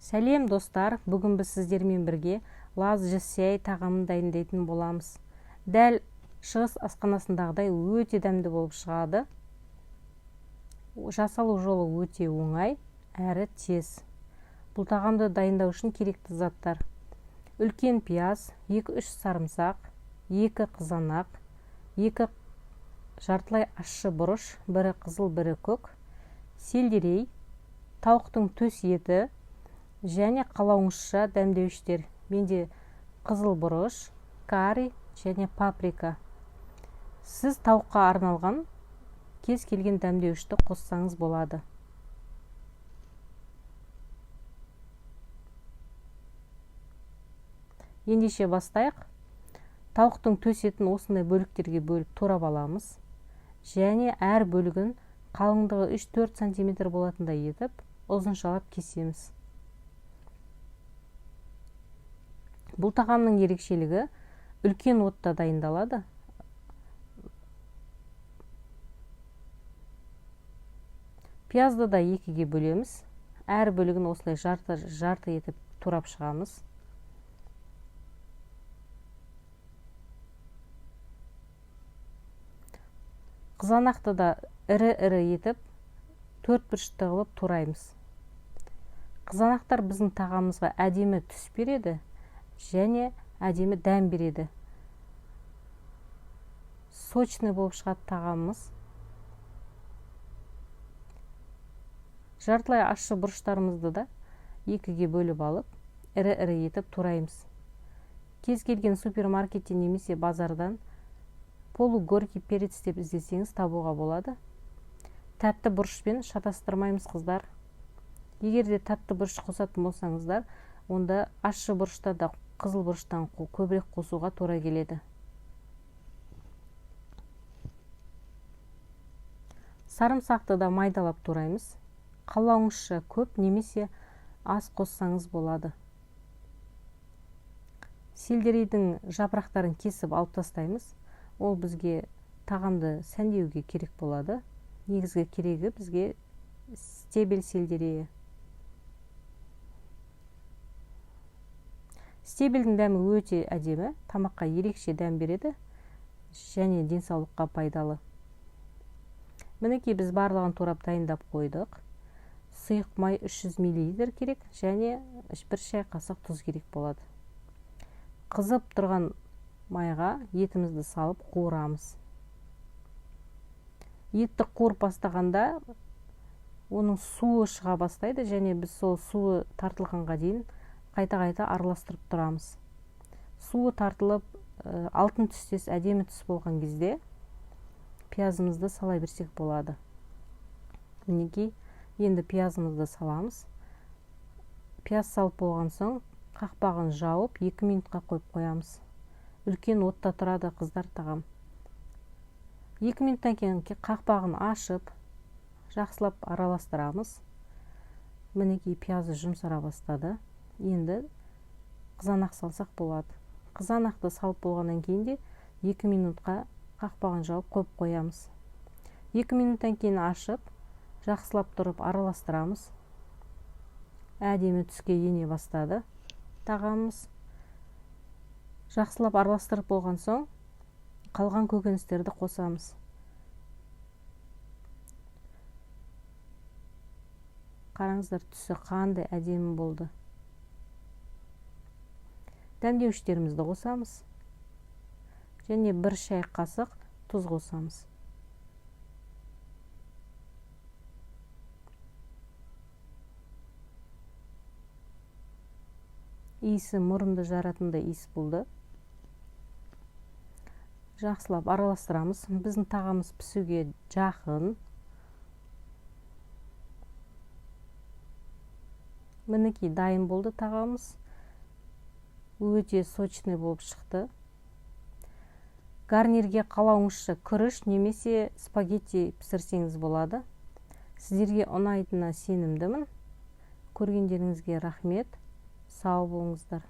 Сәлем, достар! Бүгін біз сіздермен бірге лаз жсяй тағамын дайындайтын боламыз. Дәл шығыс асханасындағыдай өте дәмді болып шығады. Жасалу жолы өте оңай әрі тез. Бұл тағамды дайындау үшін керекті заттар: үлкен пияз, 2-3 сарымсақ, 2 қызанақ, 2 жартылай ащы бұрыш, бірі қызыл, бірі көк, сельдерей, тауықтың төс еті және қалауыңызша дәмдеуіштер. Менде қызыл бұрыш, карри және паприка. Сіз тауыққа арналған кез келген дәмдеуішті қоссаңыз болады. Ендеше бастайық. Тауықтың төс етін осындай бөліктерге бөліп турап аламыз. Және әр бөлігін қалыңдығы 3-4 сантиметр болатындай етіп ұзыншалап кесеміз. Бұл тағамның ерекшелігі үлкен отта дайындалады. Пиязды да екіге бөлеміз. Әр бөлігін осылай жарты етіп турап шығамыз. Қызанақты да ірі-ірі етіп төрт бұрышты қылып тураймыз. Қызанақтар біздің тағамымызға әдемі түс береді және әдемі дәм береді. Сочный болып шығады тағамымыз. Жартылай ащы бұрыштарымызды да екіге бөліп алып, ірі-ірі етіп тураймыз. Кез келген супермаркеттен немесе базардан полугорький перец деп іздесеңіз табуға болады. Тәтті бұрышпен шатастырмаймыз, қыздар. Егер де тәтті бұрыш қосатын болсаңыздар, онда ащы бұрышта да қызыл бұрыштан көбірек қосуға тура келеді. Сарымсақты да майдалап тураймыз. Қалауыңызша көп немесе аз қоссаңыз болады. Сельдерейдің жапырақтарын кесіп алып тастаймыз. Ол бізге тағамды сәндеуге керек болады. Негізгі керегі бізге стебель сельдерейі. Стебельдің дәмі өте әдемі, тамаққа ерекше дәм береді және денсаулыққа пайдалы. Мінекей біз барлығын турап дайындап қойдық. Сұйық май 300 миллилитр керек және 1 шай қасық тұз керек болады. Қызып тұрған майға етімізді салып қуырамыз. Етті қуырып бастағанда оның суы шыға бастайды және біз сол суы тартылғанға дейін қайта-қайта араластырып тұрамыз. Суы тартылып, алтын түстес әдемі түс болған кезде пиязымызды сала берсек болады. Мінекей, енді пиязымызды саламыз. Пияз салып болған соң қақпағын жауып 2 минутқа қойып қоямыз. Үлкен отта тұрады, қыздар, тағам. 2 минуттан кейін қақпағын ашып, жақсылап араластырамыз. Мінекей пиязы жұмсара бастады. Енді қызанақ салсақ болады. Қызанақты салып болғаннан кейін де 2 минутқа қақпағын жауып қойып қоямыз. 2 минуттан кейін ашып, жақсылап тұрып араластырамыз. Әдемі түске ене бастады тағамымыз. Жақсылап араластырып болған соң қалған көкөністерді қосамыз. Қараңыздар, түсі қандай әдемі болды. Дәмдеуіштерімізді қосамыз және 1 шай қасық тұз қосамыз. Иісі мұрынды жаратындай иіс болды. Жақсылап араластырамыз. Біздің тағамымыз пісуге жақын. Мінекей дайын болды тағамымыз. Өте сочный болып шықты. Гарнирге қалауыңызша күріш немесе спагетти пісірсеңіз болады. Сіздерге ұнайтынына сенімдімін. Көргендеріңізге рахмет. Сау болыңыздар.